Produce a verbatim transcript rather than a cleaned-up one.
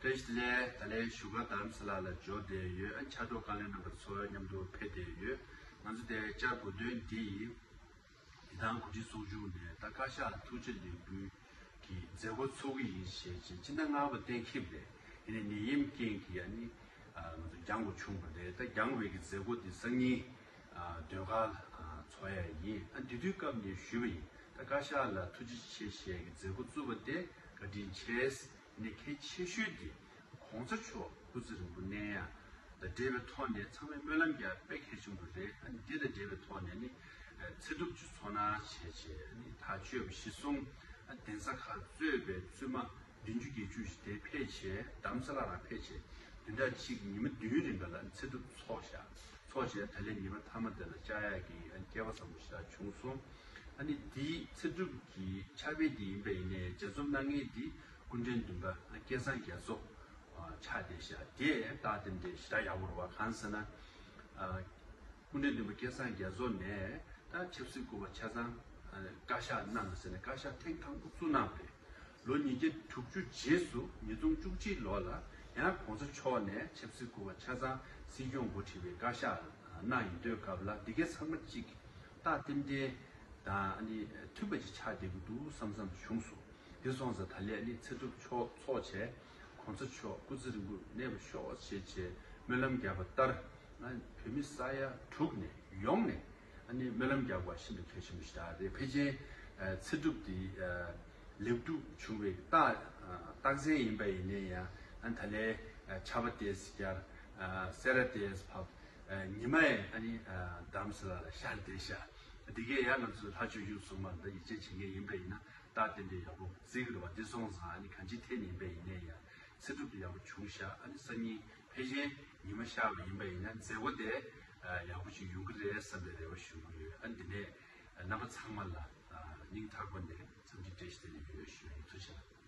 བཀྲ་ཤིས་བདེ་ལེགས། ད་ལན་བཞུགས་སྒར་རྡ་རམ་ས་ལ་ལ་འབྱོར་བསྡད་ཡོད། ཨ་ཕྱག་རོགས་བཀའ་བློན་རྣམ་པ་ཚོ་མཉམ་དུ་ཕེབས་བསྡད་ཡོད། ང་ཚོ་དེ་བཅར་དགོས་དོན་འདི་ཡིན། འདི་དང་གོ་སྒྲིག་ཚོགས་ཆུང་ནས་ད་བཀའ་ཤག་ལ་ཐུགས་རྗེ་ལེགས་འབུལ་གྱི་མཛད་སྒོ་ཚོགས་ཀྱི་ཡིན་ཞེས་བྱས། སྤྱི་ཟླ་ལྔ་པ་གཏན་འཁེལ་རེད། ཡིན་ནའི་ནད་ཡམས་རྐྱེན་གྱིས་ཨ་ནི་ང་ཚོ་འགྱངས་དགོས་བྱུང་བ་རེད། ད་འགྱངས་པའི་གི་མཛད་སྒོ་འདི་སང་ཉིན་ཟློས་གར་ཚོགས་ཡ་ཡིན། ཨ་འདི་དུས་སྐབས་ནས་ཞུས་པ་ཡིན། ད་བཀའ་ཤག་ལ་ཐུགས་རྗེ་ཆེ་ཞེས་ཀྱི་མཛད་སྒོ་བཙུགས་པ་དེ་བཀའ་དྲིན་ཆེ། ནི་གལ་ཆེ་ཤོས་དེ་གོང་ས་མཆོག་སྐུ་ཚེ་རིང་པོ་གནས་ཡ་དང་འབྲེལ་བའི་ཐོག་ནས་ཚང་མས་སྨོན་ལམ་རྒྱག་དཔེ་གལ་ཆེན་པོ་རེད། ཨ་ནི་འདི་དང་འབྲེལ་བའི་ཐོག་ནས་ནི་ཚེ་སྒྲུབ་ཀྱི་ཚོགས་གནང་བྱས་བྱས་ནི་ཐག་ཆོད་པ་གཞི་བཟུང་། ཨ་གདན་ས་ཁག་གཙོས་པའི་བཙུན་མ་བདུན་ཅུ་བརྒྱད་ཅུ་ཞིག་དེ་ཕེབས་བྱས་རྡ་རམ་ས་ལ་རང་ཕེབས་བྱས་བདུན་ཕྲག་གཅིག་ཉི་མ་བདུན་རིང་ག་ལ་ཚེ་སྒྲུབ་ཚོགས་བཞག་ཚོགས་བྱས་ད་ལན་ཉི་མ་མཐའ་མ་དེ་ལ་བཅར་ཡག་གི་ཨ་ནི་སྐལ་བ་བཟང་པོ་ཞིག་བྱུང་སོང་། ཨ་ནི་འདིའི་ཚེ་སྒྲུབ་ཀྱི་ཕྱག་དཔེ་འདི་ཡིན་པ་ཡིན་ནའི་ལྗགས་རྩོམ་གནང་མཁན་འདི་སྐུ་ཕྲེང་བདུན་པ་སྐལ་བཟང་རྒྱ་མཚོ་ཆགས་བསྡད་ཤག་དེ་རྟགས་རྟེན་འབྲེལ་ཞེ་དྲག་ཡག་པོ་རེད་བ། གང་ཟེར་ན། སྐུ་ཕྲེང་བདུན་པ་སྐལ་བཟང་རྒྱ་མཚོ་ནས་ད་ཆབ་སྲིད་སྐུ་པར་ཆ་ཚང་བཀའ་ཤག་གནང་ཟེར་ནས་བཀའ་ཤག་ཐེངས་དང་པོ་བཙུགས་གནང་བ་རེད། ལོ་ཉིས་བརྒྱ་དྲུག་ཅུ་རྗེས་སུ་ཉིས་སྟོང་བཅུ་གཅིག་ལོ་ལ་ཡང་གོང་ས་མཆོག་ནས་ཆབ་སྲིད་སྐུ་པར་ཆ་ཚང་སྲིད་སྐྱོང་འགོ་ཁྲིད་པའི་བཀའ་ཤག་གནང་ཡོང་དུས་སྐབས་ལ་འདི་གའི་ཚང་མ་གཅིག་རྟགས་རྟེན་འབྲེལ་དང་ཨ་ནི་མཐུན་པ་ཅིག་ཆགས་བསྡད་ཀྱི་འདུག་བསམ་བསམ་བྱུང་སོང་། དེ་སོང་ཙང་ད་ལན་ཨ་ནི་ཚེ་སྒྲུབ་ཚོགས་ཚོགས་བྱས་གོང་ས་མཆོག་སྐུ་ཚེ་རིང་པོ་གནས་པར་ཤོག་ཞེས་བྱས་སྨོན་ལམ་བརྒྱབ་པ་ལྟར། ང་བོད་མི་ས་ཡ་དྲུག་ནས་ཡོངས་ནས་ཨ་ནི་སྨོན་ལམ་རྒྱག་པ་ཤིན་ཏུ་གལ་ཆེན་པོ་ཞིག་རེད། ཕལ་ཆེར་ཚེ་སྒྲུབ་འདི་ལེགས་གྲུབ་བྱུང་བའི་རྟགས་རྟགས་མཚན་ཡིན་པ་ཡིན་ནའི་ཡང་ཨ་ད་ལན་ཆར་པ་ཏོག་ཙམ་རྒྱག་སེར་བ་ཏོག་ཙམ་བབས། ཉི་མ་ཡང་ཨ་ནི་རྡ་རམ་ས་ལ་ལ་ཤར་བསྡད་ཤག་འདི་གས་ཡང་ང་ཚོ་ལྷ་ཆོས་བཞུགས་གསུམ་མ་ད་ཡིད་ཆེས་བྱེད་མཁན་ཡིན་པ་ཡིན་ན་རྟགས་རྟེན་འབྲེལ་ཡག་པོ་བརྩི་གི་རེད་བ། འདི་སོང་ཙང་ཨ་ནི་གང་ཅིའི་ཐད་ནས་ཡིན་པ་ཡིན་ནའི་ཡང་ཚེ་སྒྲུབ་འདི་ཡག་པོ་བྱུང་ཤག་ཨ་ནི་སང་ཉིན་ཕལ་ཆེར་ཉི་མ་ཤར་བ་ཡིན་པ་ཡིན་ན་མཛད་སྒོ་དེ་ཡག་པོ་ཞིག་ཡོང་གི་རེད་བསམ་པའི་རེ་བ་ཞུ་གི་ཡོད། ཨ་ནི་འདི་ནས་རྣམ་པ་ཚང་མ་ལ་སྙིང་ཐག་པ་ནས་འཚམས་འདྲི་བཀྲ་ཤིས་བདེ་ལེགས་ཡོད་ཞུ་ཡིན། ཐུགས་རྗེ་ཆེ།